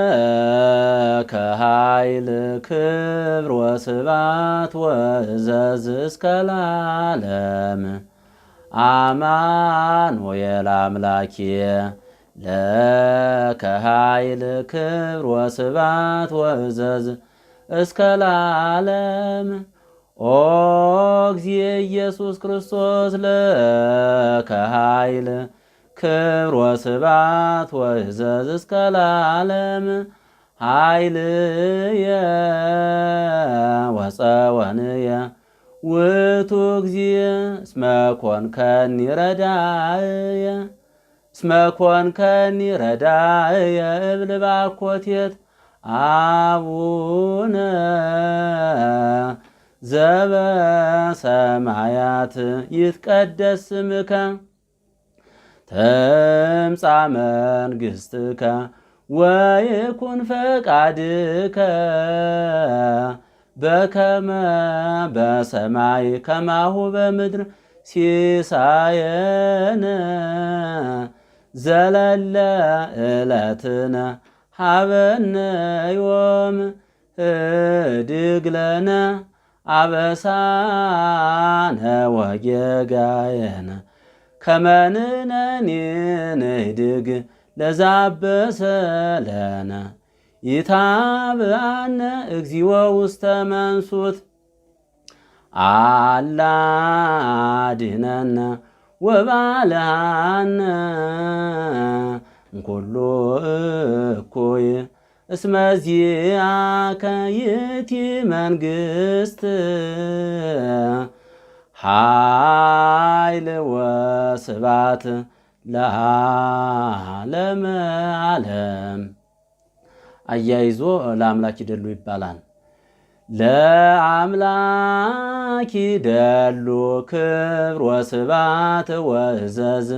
ለከ ኃይል ክብር ወስብሐት ወእዘዝ እስከ ለዓለም። አማኑኤል አምላኪየ፣ ለከ ኃይል ክብር ወስብሐት ወእዘዝ እስከ ለዓለም። ኦ እግዚእ ኢየሱስ ክርስቶስ፣ ለከ ኃይል ክብር ወስብሐት ወእዘዝ እስከ ለዓለም። ኃይልየ ወፀወንየ ውእቱ እግዚእ፣ እስመ ኮንከኒ ረዳእየ፣ እስመ ኮንከኒ ረዳእየ እብል ባኮቴት። አቡነ ዘበሰማያት፣ ይትቀደስ ስምከ፣ ትምጻእ መንግሥትከ፣ ወይኩን ፈቃድከ በከመ በሰማይ ከማሁ በምድር። ሲሳየነ ዘለለ ዕለትነ ሀበነ ዮም፣ ህድግ ለነ አበሳነ ወጌጋየነ ከመ ንሕነኒ ንህድግ ለዘአበሰ ለነ። ኢታብአነ እግዚኦ ውስተ መንሱት፣ አላ አድኅነነ ወባልሐነ እምኩሉ እኩይ፣ እስመ ዚአከ ይእቲ መንግሥት፣ ኃይል ወስብሐት ለዓለመ ዓለም። አያይዞ ለአምላክ ይደሉ ይባላል። ለአምላክ ይደሉ ክብር ወስብሐት ወእዘዝ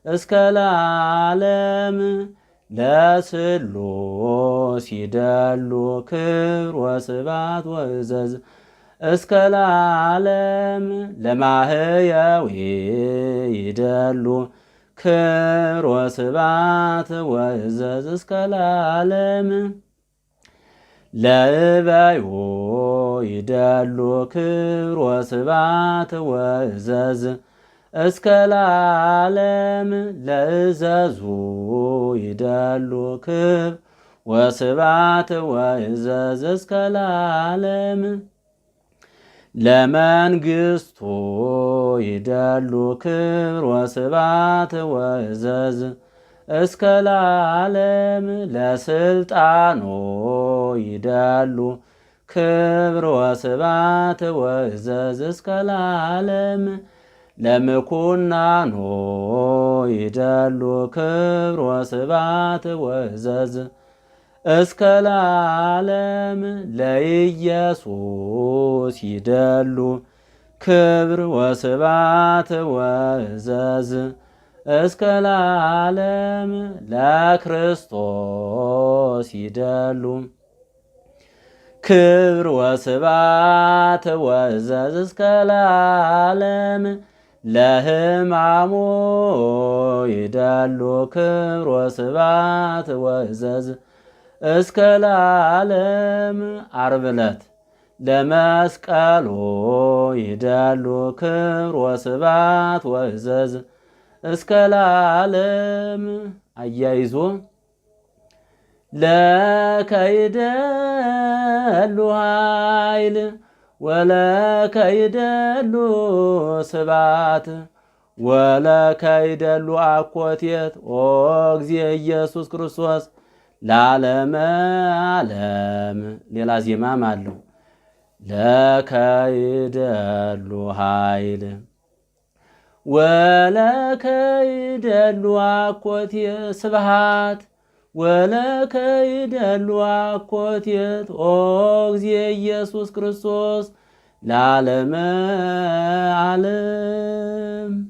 እስከ ለዓለም። ለስሉስ ይደሉ ክብር ወስብሐት ወእዘዝ እስከ ለዓለም። ለማህየዊ ይደሉ ክብር ወስብሐት ወእዘዝ እስከ ለዓለም። ለእበዩ ይደሉ ክብር ወስብሐት ወእዘዝ እስከ ለዓለም። ለእዘዙ ይደሉ ክብር ወስብሐት ወእዘዝ እስከ ለዓለም። ለመንግስቱ ይደሉ ክብር ወስብሐት ወእዘዝ እስከ ለዓለም። ለስልጣኑ ይደሉ ክብር ወስብሐት ወእዘዝ እስከ ለዓለም። ለምኩናኑ ይደሉ ክብር ወስብሐት ወእዘዝ እስከ ለዓለም። ለኢየሱስ ይደሉ ክብር ወስብሐት ወእዘዝ እስከ ለዓለም። ለክርስቶስ ይደሉ ክብር ወስብሐት ወእዘዝ እስከ ለዓለም። ለሕማሙ ይደሉ ክብር ወስብሐት ወእዘዝ እስከ ለዓለም። ዓርብ ዕለት ለመስቀሉ ይደሉ ክብር ወስብሐት ወእዘዝ እስከ ለዓለም። አያይዞ ለከ ይደሉ ኃይል ወለከ ይደሉ ስብሐት ወለከ ይደሉ አኮቴት፣ ኦ እግዚእ ኢየሱስ ክርስቶስ ለዓለመ ዓለም። ሌላ ዜማም አለው። ለከ ይደሉ ኃይል ወለከ ይደሉ አኮቴት ስብሐት ወለከ ይደሉ አኮቴት፣ ኦ እግዚእ ኢየሱስ ክርስቶስ ለዓለመ ዓለም።